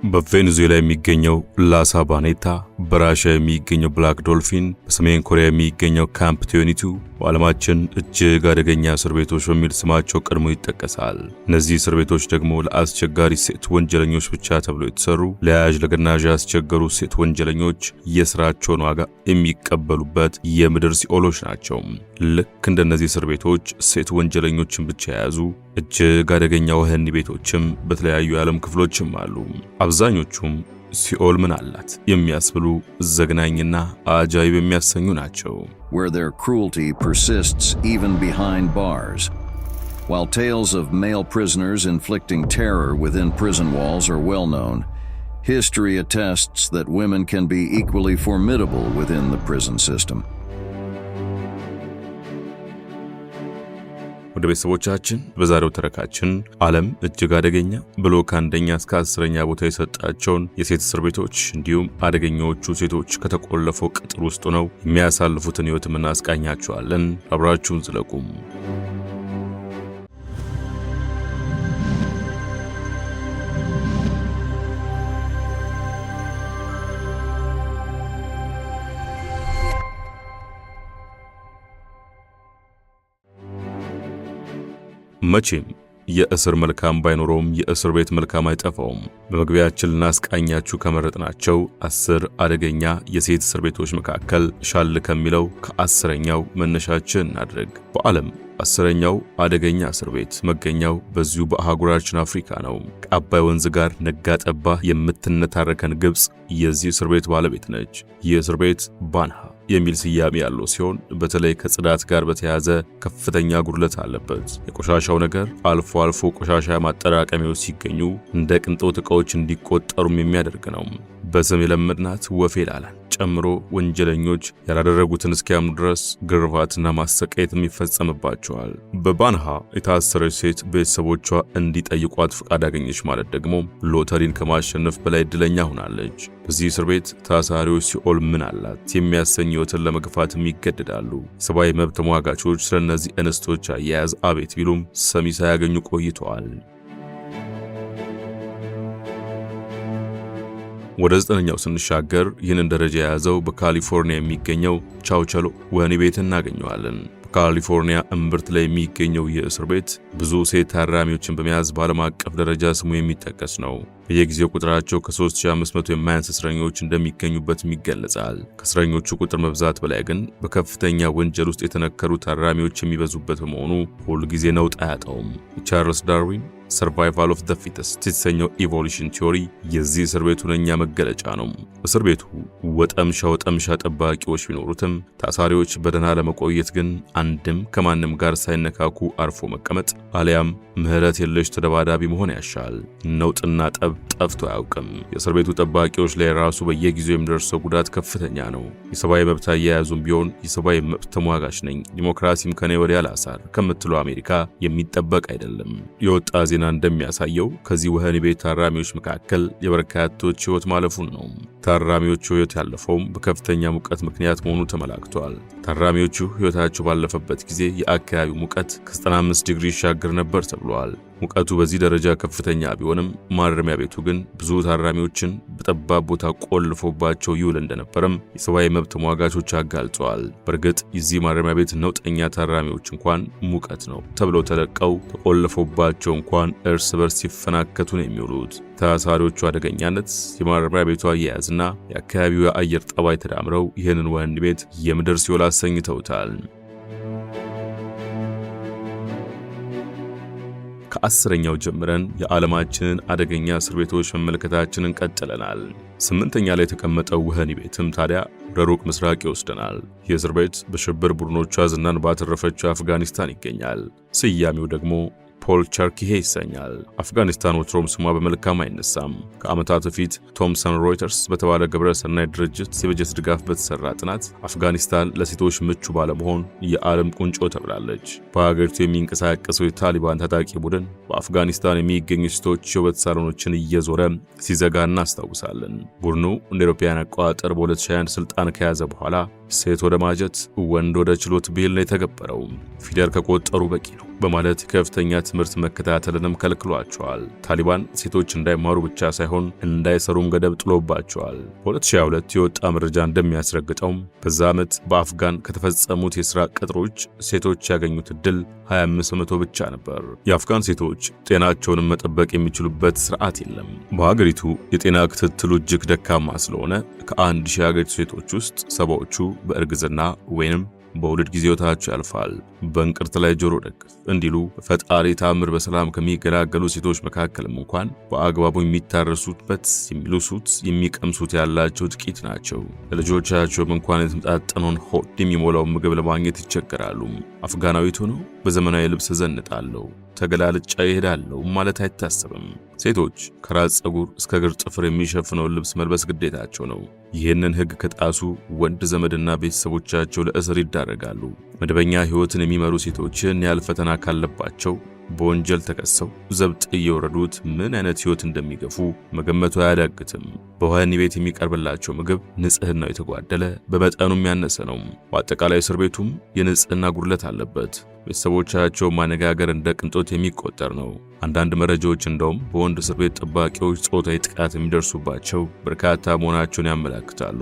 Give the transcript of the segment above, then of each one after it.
በቬኔዙዌላ የሚገኘው ላሳባኔታ፣ በራሽያ የሚገኘው ብላክ ዶልፊን፣ በሰሜን ኮሪያ የሚገኘው ካምፕ 22 በዓለማችን እጅግ አደገኛ እስር ቤቶች በሚል ስማቸው ቀድሞ ይጠቀሳል። እነዚህ እስር ቤቶች ደግሞ ለአስቸጋሪ ሴት ወንጀለኞች ብቻ ተብሎ የተሰሩ፣ ለያዥ ለገናዥ ያስቸገሩ ሴት ወንጀለኞች የስራቸውን ዋጋ የሚቀበሉበት የምድር ሲኦሎች ናቸው። ልክ እንደነዚህ እስር ቤቶች ሴት ወንጀለኞችን ብቻ የያዙ እጅግ አደገኛ ወህኒ ቤቶችም በተለያዩ የዓለም ክፍሎችም አሉ። አብዛኞቹም ሲኦል ምን አላት የሚያስብሉ ዘግናኝና አጃይብ የሚያሰኙ ናቸው። where their cruelty persists even behind bars. While tales of male prisoners inflicting terror within prison walls are well known, history attests that women can be equally formidable within the prison system. ውድ ቤተሰቦቻችን፣ በዛሬው ተረካችን ዓለም እጅግ አደገኛ ብሎ ከአንደኛ እስከ 10ኛ ቦታ የሰጣቸውን የሴት እስር ቤቶች እንዲሁም አደገኛዎቹ ሴቶች ከተቆለፈው ቅጥር ውስጥ ሆነው የሚያሳልፉትን ሕይወትም እናስቃኛችኋለን። አብራችሁን ዝለቁም። መቼም የእስር መልካም ባይኖረውም የእስር ቤት መልካም አይጠፋውም። በመግቢያችን ልናስቃኛችሁ ከመረጥናቸው 10 አደገኛ የሴት እስር ቤቶች መካከል ሻል ከሚለው ከ10ኛው መነሻችን እናድርግ። በዓለም 10ኛው አደገኛ እስር ቤት መገኛው በዚሁ በአህጉራችን አፍሪካ ነው። ከአባይ ወንዝ ጋር ነጋ ጠባ የምትነታረከን ግብፅ የዚህ እስር ቤት ባለቤት ነች። ይህ እስር ቤት ባንሃ የሚል ስያሜ ያለው ሲሆን በተለይ ከጽዳት ጋር በተያያዘ ከፍተኛ ጉድለት አለበት። የቆሻሻው ነገር አልፎ አልፎ ቆሻሻ ማጠራቀሚያዎች ሲገኙ እንደ ቅንጦት ዕቃዎች እንዲቆጠሩም የሚያደርግ ነው። በስም የለመድናት ወፌ ላላን ጨምሮ ወንጀለኞች ያላደረጉትን እስኪያምኑ ድረስ ግርፋትና ማሰቃየትም ይፈጸምባቸዋል። በባንሃ የታሰረች ሴት ቤተሰቦቿ እንዲጠይቋት ፈቃድ አገኘች ማለት ደግሞ ሎተሪን ከማሸነፍ በላይ እድለኛ ሆናለች። በዚህ እስር ቤት ታሳሪዎች ሲኦል ምን አላት የሚያሰኝ ሕይወትን ለመግፋትም ይገደዳሉ። የሰብአዊ መብት ተሟጋቾች ስለእነዚህ እንስቶች አያያዝ አቤት ቢሉም ሰሚ ሳያገኙ ቆይተዋል። ወደ 9ኛው ስንሻገር ይህንን ደረጃ የያዘው በካሊፎርኒያ የሚገኘው ቻውቸሎ ወህኒ ቤት እናገኘዋለን። በካሊፎርኒያ እምብርት ላይ የሚገኘው ይህ እስር ቤት ብዙ ሴት ታራሚዎችን በመያዝ በዓለም አቀፍ ደረጃ ስሙ የሚጠቀስ ነው። በየጊዜው ቁጥራቸው ከ3500 የማያንስ እስረኞች እንደሚገኙበትም ይገለጻል። ከእስረኞቹ ቁጥር መብዛት በላይ ግን በከፍተኛ ወንጀል ውስጥ የተነከሩ ታራሚዎች የሚበዙበት በመሆኑ ሁል ጊዜ ነውጥ አያጣውም። የቻርልስ ዳርዊን survival of the fittest የተሰኘው evolution theory የዚህ እስር ቤት ሁነኛ መገለጫ ነው። እስር ቤቱ ወጠምሻ ወጠምሻ ጠባቂዎች ቢኖሩትም ታሳሪዎች በደህና ለመቆየት ግን አንድም ከማንም ጋር ሳይነካኩ አርፎ መቀመጥ አሊያም ምህረት የለሽ ተደባዳቢ መሆን ያሻል። ነውጥና ጠብ ጠፍቶ አያውቅም። የእስር ቤቱ ጠባቂዎች ላይ ራሱ በየጊዜው የሚደርሰው ጉዳት ከፍተኛ ነው። የሰብአዊ መብት አያያዙም ቢሆን የሰብአዊ መብት ተሟጋች ነኝ፣ ዲሞክራሲም ከኔ ወዲያ ላሳር ከምትለው አሜሪካ የሚጠበቅ አይደለም። የወጣ ዜና እንደሚያሳየው ከዚህ ወህኒ ቤት ታራሚዎች መካከል የበርካቶች ሕይወት ማለፉን ነው። ታራሚዎቹ ሕይወት ያለፈውም በከፍተኛ ሙቀት ምክንያት መሆኑ ተመላክቷል። ታራሚዎቹ ሕይወታቸው ባለፈበት ጊዜ የአካባቢው ሙቀት ከ95 ዲግሪ ይሻገር ነበር ተብሏል። ሙቀቱ በዚህ ደረጃ ከፍተኛ ቢሆንም ማረሚያ ቤቱ ግን ብዙ ታራሚዎችን በጠባብ ቦታ ቆልፎባቸው ይውል እንደነበረም የሰብአዊ መብት ተሟጋቾች አጋልጸዋል። በእርግጥ የዚህ ማረሚያ ቤት ነውጠኛ ታራሚዎች እንኳን ሙቀት ነው ተብለው ተለቀው ተቆልፎባቸው እንኳን እርስ በርስ ሲፈናከቱ ነው የሚውሉት። ታሳሪዎቹ አደገኛነት፣ የማረሚያ ቤቱ አያያዝና የአካባቢው የአየር ጠባይ ተዳምረው ይህንን ወህኒ ቤት የምድር ሲኦል አሰኝተውታል። ከ10ኛው ጀምረን የዓለማችንን አደገኛ እስር ቤቶች መመልከታችንን ቀጥለናል። 8ኛ ላይ የተቀመጠው ወህኒ ቤትም ታዲያ ወደ ሩቅ ምስራቅ ይወስደናል። ይህ እስር ቤት በሽብር ቡድኖቿ ዝናን ባተረፈችው አፍጋኒስታን ይገኛል። ስያሜው ደግሞ ፖል ቸርኪሄ ይሰኛል። አፍጋኒስታን ወትሮም ስሟ በመልካም አይነሳም። ከዓመታት በፊት ቶምሰን ሮይተርስ በተባለ ግብረ ሰናይ ድርጅት የበጀት ድጋፍ በተሰራ ጥናት አፍጋኒስታን ለሴቶች ምቹ ባለመሆን የዓለም ቁንጮ ተብላለች። በሀገሪቱ የሚንቀሳቀሰው የታሊባን ታጣቂ ቡድን በአፍጋኒስታን የሚገኙ ሴቶች የውበት ሳሎኖችን እየዞረ ሲዘጋ እናስታውሳለን። ቡድኑ እንደ አውሮፓውያን አቆጣጠር በ2021 ስልጣን ከያዘ በኋላ ሴት ወደ ማጀት ወንድ ወደ ችሎት ብሂል ነው የተገበረው። ፊደል ከቆጠሩ በቂ ነው በማለት ከፍተኛ ትምህርት መከታተልንም ከልክሏቸዋል። ታሊባን ሴቶች እንዳይማሩ ብቻ ሳይሆን እንዳይሰሩም ገደብ ጥሎባቸዋል። በ2022 የወጣ መረጃ እንደሚያስረግጠው በዛ ዓመት በአፍጋን ከተፈጸሙት የሥራ ቅጥሮች ሴቶች ያገኙት ዕድል 25% ብቻ ነበር። የአፍጋን ሴቶች ጤናቸውንም መጠበቅ የሚችሉበት ስርዓት የለም። በሀገሪቱ የጤና ክትትሉ እጅግ ደካማ ስለሆነ ከ1000 የሀገሪቱ ሴቶች ውስጥ 70ዎቹ በእርግዝና ወይንም በውልድ ጊዜ ሕይወታቸው ያልፋል። በእንቅርት ላይ ጆሮ ደግፍ እንዲሉ ፈጣሪ ታምር በሰላም ከሚገላገሉ ሴቶች መካከልም እንኳን በአግባቡ የሚታረሱበት፣ የሚልሱት፣ የሚቀምሱት ያላቸው ጥቂት ናቸው። ለልጆቻቸውም እንኳን የተመጣጠነውን ሆድ የሚሞላውን ምግብ ለማግኘት ይቸገራሉ። አፍጋናዊት ሆነው በዘመናዊ ልብስ ዘንጣለሁ፣ ተገላልጫ ይሄዳለሁ ማለት አይታሰብም። ሴቶች ከራስ ፀጉር እስከ እግር ጥፍር የሚሸፍነውን ልብስ መልበስ ግዴታቸው ነው። ይህንን ሕግ ከጣሱ ወንድ ዘመድና ቤተሰቦቻቸው ለእስር ይዳረጋሉ። መደበኛ ሕይወትን የሚመሩ ሴቶች ይህን ያህል ፈተና ካለባቸው በወንጀል ተከሰው ዘብጥ እየወረዱት ምን አይነት ሕይወት እንደሚገፉ መገመቱ አያዳግትም። በወህኒ ቤት የሚቀርብላቸው ምግብ ንጽህናው የተጓደለ በመጠኑም ያነሰ ነው። በአጠቃላይ እስር ቤቱም የንጽህና ጉድለት አለበት። ቤተሰቦቻቸው ማነጋገር እንደ ቅንጦት የሚቆጠር ነው። አንዳንድ መረጃዎች እንደውም በወንድ እስር ቤት ጠባቂዎች ጾታዊ ጥቃት የሚደርሱባቸው በርካታ መሆናቸውን ያመላክታሉ።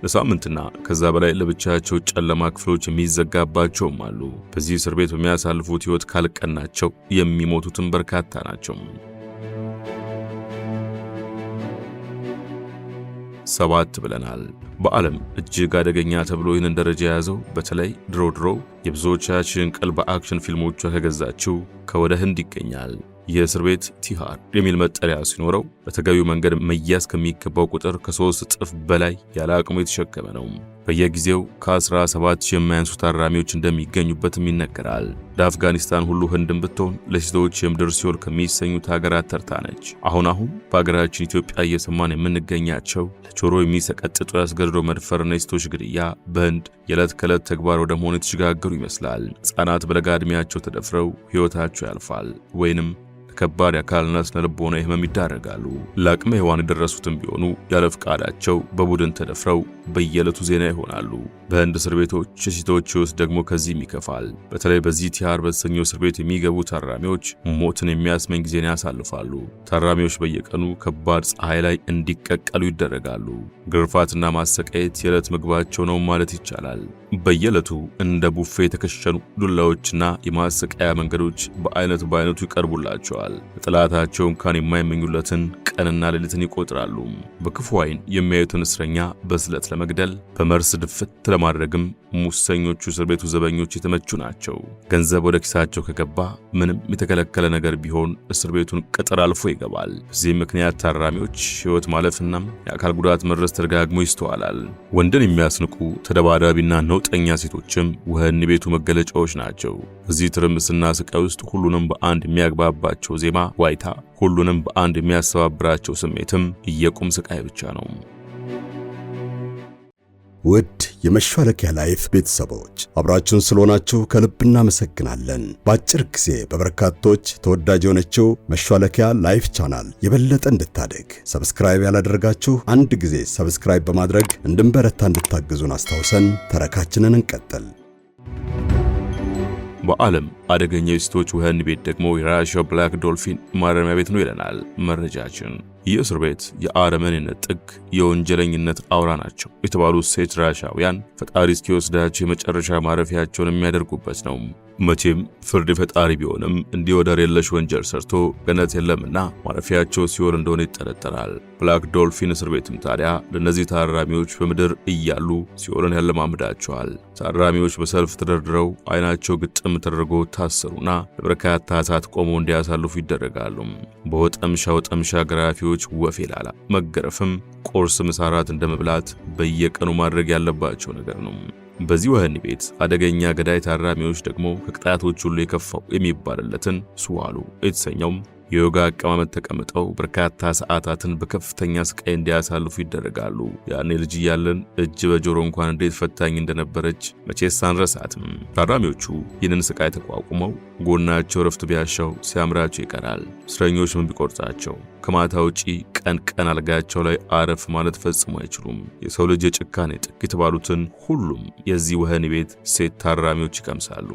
ለሳምንትና ከዛ በላይ ለብቻቸው ጨለማ ክፍሎች የሚዘጋባቸውም አሉ። በዚህ እስር ቤት በሚያሳልፉት ሕይወት ካልቀናቸው የሚሞቱትም በርካታ ናቸው። 7 ብለናል። በዓለም እጅግ አደገኛ ተብሎ ይህንን ደረጃ የያዘው በተለይ ድሮ ድሮ የብዙዎቻችን ቀልብ በ action ፊልሞቿ ከገዛችው ከወደ ህንድ ይገኛል። ይህ እስር ቤት ቲሃር የሚል መጠሪያ ሲኖረው በተገቢው መንገድ መያዝ ከሚገባው ቁጥር ከ3 እጥፍ በላይ ያለ አቅሙ የተሸከመ ነው። በየጊዜው ከ17 ሺህ የማያንሱ ታራሚዎች እንደሚገኙበትም ይነገራል። እንደ አፍጋኒስታን ሁሉ ህንድም ብትሆን ለሴቶች የምድር ሲኦል ከሚሰኙት ሀገራት ተርታ ነች። አሁን አሁን በሀገራችን ኢትዮጵያ እየሰማን የምንገኛቸው ለጆሮ የሚሰቀጥጡ ያስገድዶ መድፈርና የሴቶች ግድያ በህንድ የዕለት ከዕለት ተግባር ወደ መሆን የተሸጋገሩ ይመስላል። ሕፃናት በለጋ ዕድሜያቸው ተደፍረው ሕይወታቸው ያልፋል ወይንም ከባድ የአካልና ስነ ልቦና ህመም ይዳረጋሉ። ለአቅመ ሔዋን የደረሱትም ቢሆኑ ያለ ፍቃዳቸው በቡድን ተደፍረው በየዕለቱ ዜና ይሆናሉ። በህንድ እስር ቤቶች የሴቶች ሕይወት ደግሞ ከዚህም ይከፋል። በተለይ በዚህ ቲሃር በተሰኘው እስር ቤት የሚገቡ ታራሚዎች ሞትን የሚያስመኝ ጊዜን ያሳልፋሉ። ታራሚዎች በየቀኑ ከባድ ፀሐይ ላይ እንዲቀቀሉ ይደረጋሉ። ግርፋትና ማሰቃየት የዕለት ምግባቸው ነው ማለት ይቻላል። በየዕለቱ እንደ ቡፌ የተከሸኑ ዱላዎችና የማሰቃያ መንገዶች በአይነት በአይነቱ ይቀርቡላቸዋል። ለጠላታቸው እንኳን የማይመኙለትን ቀንና ሌሊትን ይቆጥራሉ። በክፉ ዓይን የሚያዩትን እስረኛ በስለት ለመግደል በመርስ ድፍት ለማድረግም ሙሰኞቹ እስር ቤቱ ዘበኞች የተመቹ ናቸው። ገንዘብ ወደ ኪሳቸው ከገባ ምንም የተከለከለ ነገር ቢሆን እስር ቤቱን ቅጥር አልፎ ይገባል። በዚህም ምክንያት ታራሚዎች ሕይወት ማለፍና የአካል ጉዳት መድረስ ተደጋግሞ ይስተዋላል። ወንድን የሚያስንቁ ተደባዳቢና ነውጠኛ ሴቶችም ወህኒ ቤቱ መገለጫዎች ናቸው። በዚህ ትርምስና ስቃይ ውስጥ ሁሉንም በአንድ የሚያግባባቸው ዜማ ዋይታ፣ ሁሉንም በአንድ የሚያስተባብራቸው ስሜትም የቁም ስቃይ ብቻ ነው። ውድ የመሿለኪያ ላይፍ ቤተሰቦች አብራችሁን ስለሆናችሁ ከልብ እናመሰግናለን። በአጭር ጊዜ በበርካቶች ተወዳጅ የሆነችው መሿለኪያ ላይፍ ቻናል የበለጠ እንድታድግ subscribe ያላደረጋችሁ አንድ ጊዜ subscribe በማድረግ እንድንበረታ እንድታግዙን አስታውሰን ተረካችንን እንቀጥል። በዓለም አደገኛ የሴቶች ወህኒ ቤት ደግሞ የራሽያው ብላክ ዶልፊን ማረሚያ ቤት ነው ይለናል መረጃችን። ይህ እስር ቤት የአረመኔነት ጥግ፣ የወንጀለኝነት አውራ ናቸው የተባሉ ሴት ራሻውያን ፈጣሪ እስኪወስዳቸው የመጨረሻ ማረፊያቸውን የሚያደርጉበት ነው። መቼም ፍርድ ፈጣሪ ቢሆንም እንዲህ ወደር የለሽ ወንጀል ሰርቶ ገነት የለምና ማረፊያቸው ሲኦል እንደሆነ ይጠረጠራል። ብላክ ዶልፊን እስር ቤትም ታዲያ ለእነዚህ ታራሚዎች በምድር እያሉ ሲኦልን ያለማምዳቸዋል። ታራሚዎች በሰልፍ ተደርድረው አይናቸው ግጥም ተደርጎ ታሰሩና ለበርካታ ሰዓት ቆመው እንዲያሳልፉ ይደረጋሉ። በወጠምሻ ወጠምሻ ገራፊዎች ወፌ ላላ መገረፍም ቁርስ፣ ምሳ፣ ራት እንደመብላት በየቀኑ ማድረግ ያለባቸው ነገር ነው። በዚህ ወህኒ ቤት አደገኛ ገዳይ ታራሚዎች ደግሞ ከቅጣቶች ሁሉ የከፋው የሚባልለትን ስዋሉ የተሰኘው የዮጋ አቀማመጥ ተቀምጠው በርካታ ሰዓታትን በከፍተኛ ስቃይ እንዲያሳልፉ ይደረጋሉ። ያኔ ልጅ እያለን እጅ በጆሮ እንኳን እንዴት ፈታኝ እንደነበረች መቼስ አንረሳትም። ታራሚዎቹ ይህንን ስቃይ ተቋቁመው ጎናቸው ረፍት ቢያሻው ሲያምራቸው ይቀራል። እስረኞች ምን ቢቆርጣቸው ከማታ ውጪ ቀን ቀን አልጋቸው ላይ አረፍ ማለት ፈጽሞ አይችሉም። የሰው ልጅ የጭካኔ ጥግ የተባሉትን ሁሉም የዚህ ወህኒ ቤት ሴት ታራሚዎች ይቀምሳሉ።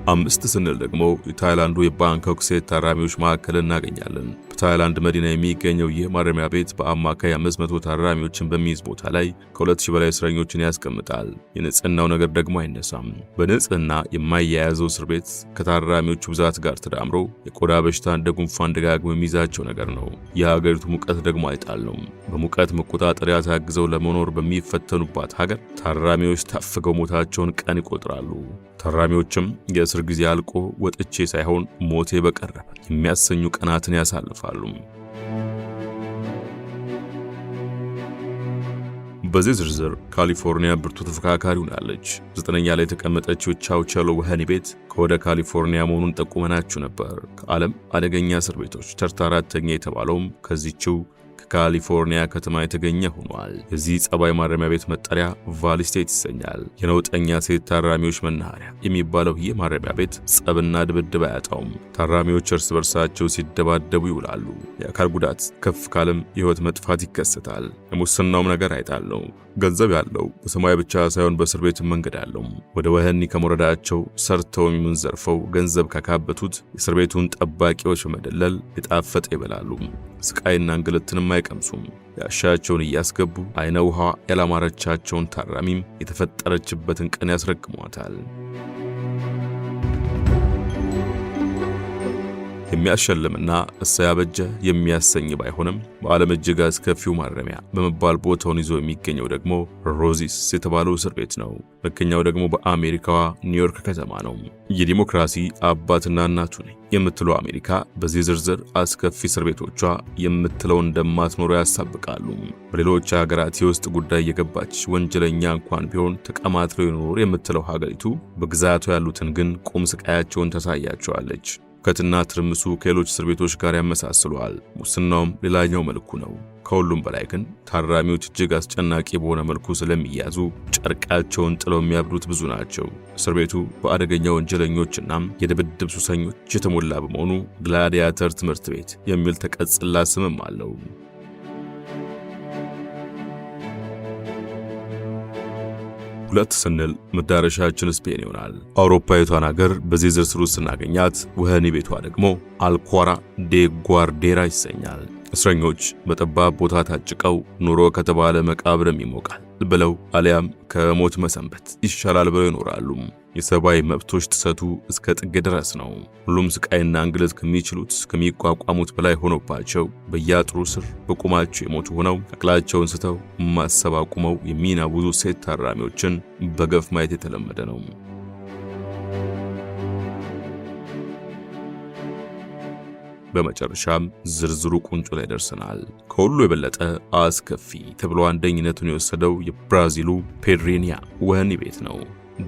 5 ስንል ደግሞ የታይላንዱ የባንኮክ ሴት ታራሚዎች ማዕከል እናገኛለን። በታይላንድ መዲና የሚገኘው ይህ ማረሚያ ቤት በአማካይ 500 ታራሚዎችን በሚይዝ ቦታ ላይ ከ2000 በላይ እስረኞችን ያስቀምጣል። የንጽህናው ነገር ደግሞ አይነሳም። በንጽህና የማያያዘው እስር ቤት ከታራሚዎቹ ብዛት ጋር ተዳምሮ የቆዳ በሽታ እንደ ጉንፋን ደጋግሞ የሚይዛቸው ነገር ነው። የሀገሪቱ ሙቀት ደግሞ አይጣል ነው። በሙቀት መቆጣጠሪያ ታግዘው ለመኖር በሚፈተኑባት ሀገር ታራሚዎች ታፍገው ሞታቸውን ቀን ይቆጥራሉ። ታራሚዎችም የእስር ጊዜ አልቆ ወጥቼ ሳይሆን ሞቴ በቀረበ የሚያሰኙ ቀናትን ያሳልፋሉ። በዚህ ዝርዝር ካሊፎርኒያ ብርቱ ተፎካካሪ ሆናለች። 9ኛ ላይ የተቀመጠችው ቻውቸሎ ወህኒ ቤት ከወደ ካሊፎርኒያ መሆኑን ጠቁመናችሁ ነበር። ከዓለም አደገኛ እስር ቤቶች ተርታ 4ኛ የተባለውም ከዚችው ከካሊፎርኒያ ከተማ የተገኘ ሆኗል። የዚህ ጸባይ ማረሚያ ቤት መጠሪያ ቫሊ ስቴት ይሰኛል። የነውጠኛ ሴት ታራሚዎች መናኸሪያ የሚባለው ይህ ማረሚያ ቤት ጸብና ድብድብ አያጣውም። ታራሚዎች እርስ በርሳቸው ሲደባደቡ ይውላሉ። የአካል ጉዳት ከፍ ካለም የህይወት መጥፋት ይከሰታል። የሙስናውም ነገር አይጣለው። ገንዘብ ያለው በሰማይ ብቻ ሳይሆን በእስር ቤት መንገድ አለው። ወደ ወህኒ ከመውረዳቸው ሰርተው ዘርፈው ገንዘብ ካካበቱት የእስር ቤቱን ጠባቂዎች በመደለል የጣፈጠ ይበላሉ። ስቃይና እንግልትንም አይቀምሱም። ያሻቸውን እያስገቡ አይነ ውሃ ያላማረቻቸውን ታራሚም የተፈጠረችበትን ቀን ያስረግሟታል። የሚያሸልምና እሰይ አበጀ የሚያሰኝ ባይሆንም በዓለም እጅግ አስከፊው ማረሚያ በመባል ቦታውን ይዞ የሚገኘው ደግሞ ሮዚስ የተባለው እስር ቤት ነው። መገኛው ደግሞ በአሜሪካዋ ኒውዮርክ ከተማ ነው። የዲሞክራሲ አባትና እናቱ ነኝ የምትለው አሜሪካ በዚህ ዝርዝር አስከፊ እስር ቤቶቿ የምትለው እንደማትኖረው ያሳብቃሉ። በሌሎች ሀገራት የውስጥ ጉዳይ የገባች ወንጀለኛ እንኳን ቢሆን ተቀማጥሎ ይኖር የምትለው ሀገሪቱ በግዛቷ ያሉትን ግን ቁም ስቃያቸውን ታሳያቸዋለች። ሁከትና ትርምሱ ከሌሎች እስር ቤቶች ጋር ያመሳስለዋል። ሙስናውም ሌላኛው መልኩ ነው። ከሁሉም በላይ ግን ታራሚዎች እጅግ አስጨናቂ በሆነ መልኩ ስለሚያዙ ጨርቃቸውን ጥለው የሚያብዱት ብዙ ናቸው። እስር ቤቱ በአደገኛ ወንጀለኞችና የድብድብ ሱሰኞች የተሞላ በመሆኑ ግላዲያተር ትምህርት ቤት የሚል ተቀጽላ ስምም አለው። ሁለት ስንል መዳረሻችን ስፔን ይሆናል። አውሮፓዊቷን ሀገር በዚህ ዝርዝር ውስጥ ስናገኛት ወህኒ ቤቷ ደግሞ አልኳራ ዴ ጓርዴራ ይሰኛል። እስረኞች በጠባብ ቦታ ታጭቀው ኑሮ ከተባለ መቃብርም ይሞቃል ብለው አሊያም ከሞት መሰንበት ይሻላል ብለው ይኖራሉ። የሰብአዊ መብቶች ጥሰቱ እስከ ጥግ ድረስ ነው። ሁሉም ስቃይና እንግልት ከሚችሉት ከሚቋቋሙት በላይ ሆኖባቸው በየአጥሩ ስር በቁማቸው የሞቱ ሆነው አቅላቸውን ስተው ማሰብ አቁመው የሚናውዙ ሴት ታራሚዎችን በገፍ ማየት የተለመደ ነው። በመጨረሻም ዝርዝሩ ቁንጮ ላይ ደርሰናል። ከሁሉ የበለጠ አስከፊ ተብሎ አንደኝነቱን የወሰደው የብራዚሉ ፔድሪኒያ ወህኒ ቤት ነው።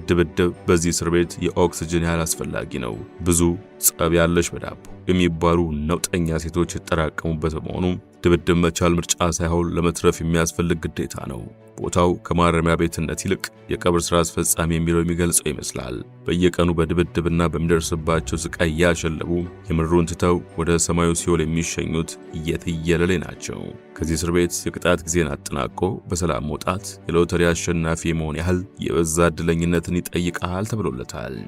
ድብድብ በዚህ እስር ቤት የኦክስጅን ያህል አስፈላጊ ነው። ብዙ ጸብ ያለሽ በዳቦ የሚባሉ ነውጠኛ ሴቶች የተጠራቀሙበት በመሆኑ ድብድብ መቻል ምርጫ ሳይሆን ለመትረፍ የሚያስፈልግ ግዴታ ነው። ቦታው ከማረሚያ ቤትነት ይልቅ የቀብር ስራ አስፈጻሚ የሚለው የሚገልጸው ይመስላል። በየቀኑ በድብድብና በሚደርስባቸው ስቃይ እያሸለቡ የምድሩን ትተው ወደ ሰማዩ ሲኦል የሚሸኙት የትየለሌ ናቸው። ከዚህ እስር ቤት የቅጣት ጊዜን አጠናቆ በሰላም መውጣት የሎተሪ አሸናፊ መሆን ያህል የበዛ ዕድለኝነትን ይጠይቃል ተብሎለታል።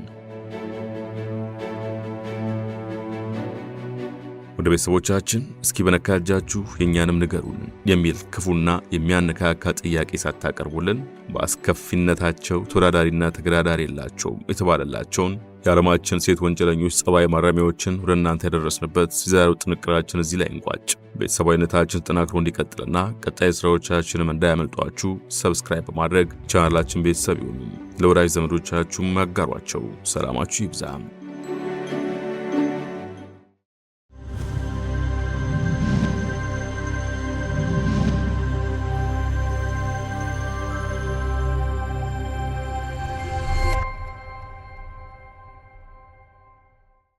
ወደ ቤተሰቦቻችን እስኪ በነካጃችሁ የኛንም ንገሩን የሚል ክፉና የሚያነካካ ጥያቄ ሳታቀርቡልን በአስከፊነታቸው ተወዳዳሪና ተገዳዳሪ የላቸውም የተባለላቸውን የዓለማችን ሴት ወንጀለኞች ጸባይ ማረሚያዎችን ወደ እናንተ ያደረስንበት የዛሬው ጥንቅራችን እዚህ ላይ እንቋጭ። ቤተሰባዊነታችን ተጠናክሮ እንዲቀጥልና ቀጣይ ስራዎቻችንም እንዳያመልጧችሁ subscribe በማድረግ ቻናላችን ቤተሰብ ይሁኑ። ለወዳጅ ዘመዶቻችሁም አጋሯቸው። ሰላማችሁ ይብዛ።